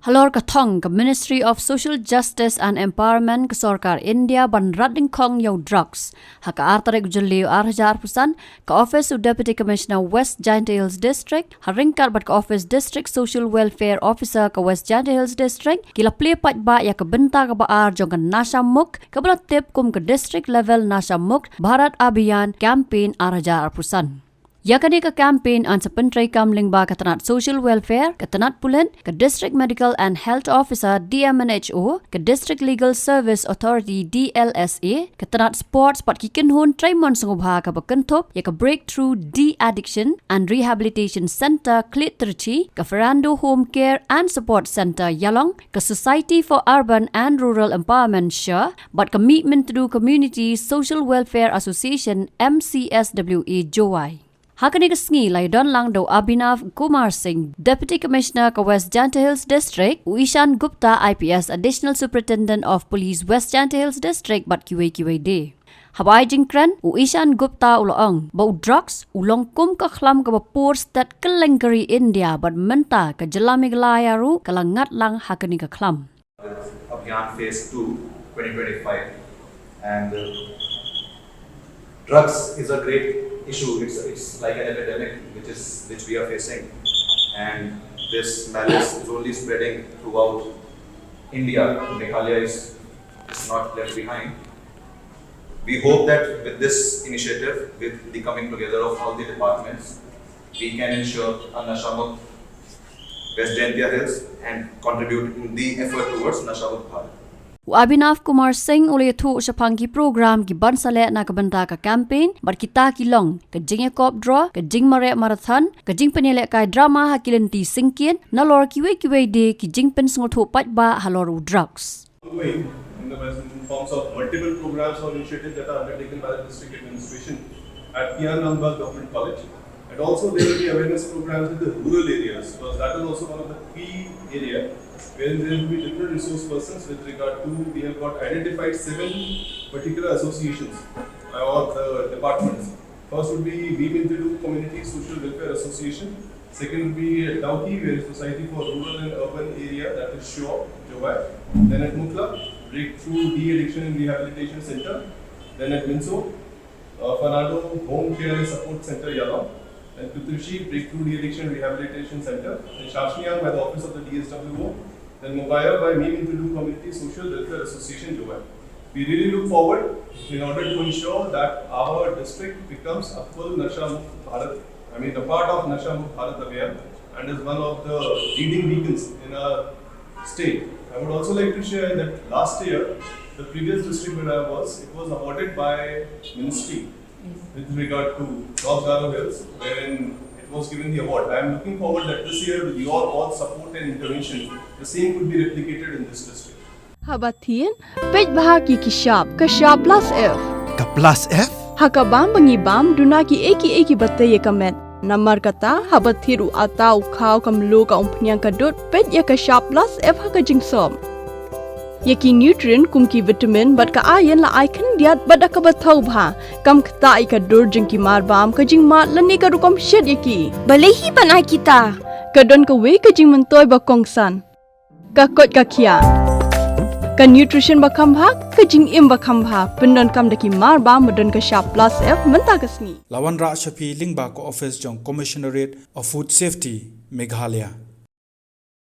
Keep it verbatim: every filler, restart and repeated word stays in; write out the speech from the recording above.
Halor ka thong ka Ministry of Social Justice and Empowerment ka Sorkar India ban rat dyngkhong ïa u drugs, ha ka ar tarik u Jylliew ar hajar arphew san, ka Office u Deputy Commissioner West Jaintia Hills District, ha ryngkat bad ka Office District Social Welfare Officer ka West Jaintia Hills District, ki la plie paidbah ïa ka bynta kaba ar jong ka Nasha Mukt, kaba la tip kum ka District Level Nasha Mukt Bharat Abhiyan Campaign ar hajar arphew san. Ïa kane ka campaign yn sa pyntreikam lyngba ka tnat Social Welfare, ka tnat Pulit, ka District Medical and Health Officer, D M and H O, ka District Legal Service Authority, D L S A, ka tnat Sports bad ki kynhun treimon sngewbha, kaba kynthup ïa ka Breakthrough De-Addiction and Rehabilitation Centre, Khliehtyrshi, ka Fernando Home Care and Support Centre, Ïalong, ka Society for Urban and Rural Empowerment, SHARE, bad ka Mihmyntdu Community Social Welfare Association, M C S W A, Jowai. Ha kane ka sngi la ïadon lang da u Abhinav Kumar Singh, Deputy Commissioner ka West Jaintia Hills District, u Ishan Gupta, I P S, Additional Superintendent of Police, West Jaintia Hills District, bad kiwei kiwei de. Haba ai jingkren, u Ishan Gupta u la ong ba u drugs u long kum ka khlam kaba pur stet kylleng ka ri India, bad mynta ka jylla Meghalaya ruh ka la ngat lang ha kane ka khlam. Abhiyan Phase two, twenty twenty-five. And uh, drugs is a great issue. It's, it's like an epidemic which is, which we are facing. And this malice is only spreading throughout India. Meghalaya is, is not left behind. We hope that with this initiative, with the coming together of all the departments, we can ensure a Nasha Mukt West Jaintia Hills and contribute in the effort towards Nasha Mukt Bharat. U Abhinav Kumar Singh u la ïathuh shaphang ki program kiban sa leh na ka bynta ka campaign, bad kita ki long ka jingïakop draw, ka jingmareh marathon, ka jingpynïalehkai drama ha ki lynti syngkien, nalor kiwei kiwei de ki jingpynsngewthuh paidbah halor u drugs. Ongoing in the present in forms of multiple programs or initiatives that are undertaken by the district administration at P R Nambal Government College, and also there will be awareness programs in the rural areas, because that is also one of the key area wherein there will be different resource persons with regard to, we have got identified seven particular associations, uh, or the departments. First would be Mihmyntdu Community Social Welfare Association. Second would be Dawki, where Society for Rural and Urban Area, that is SHARE, Jowai. Then at Mukhla, Breakthrough De-Addiction and Rehabilitation Center. Then at Minso, uh, Fernando Home Care and Support Center, Ïalong. Then Khliehtyrshi, Breakthrough De-Addiction Rehabilitation Center. Then Shasniang by the office of the D S W O. Then Mokaiaw by Mihmyntdu Community Social Welfare Association, Jowai. We really look forward in order to ensure that our district becomes a full Nasha Mukt Bharat, I mean, the part of Nasha Mukt Bharat Abhiyan, and is one of the leading beacons in our state. I would also like to share that last year, the previous district where I was, it was awarded by ministry with regard to North Garo Hills, wherein it was given the award. I am looking forward that this year, with your all support and intervention, the same could be replicated in this district. Haba thied, peit bha ki ki shap, ka shap plus F. Ka plus F? Ha ka bam ba ngi bam, duna ki ei ki ei kiba tei ïa ka met. Namar kata, haba thied u atta u khaw ka mluh ka umphniang ka dud, peit ïa ka shap plus F ha ka jingsop. Ïa ki nutrient kum ki vitamin bad ka iron la ai khyndiat bad da kaba thaw bha. Kam ktah ïa ka dur jong ki marbam, ka jingmad lane ka rukom shet ïa ki. Balei hi ban ai kita? Ka don kawei ka jingmyntoi ba kongsan. Ka koit ka khiah. Ka nutrition ba kham bha, ka jingim ba kham bha. Pyndonkam da ki marbam ba don ka shap plus F mynta ka sngi. La wanrah sha phi lyngba ka office jong Commissionerate of Food Safety, Meghalaya.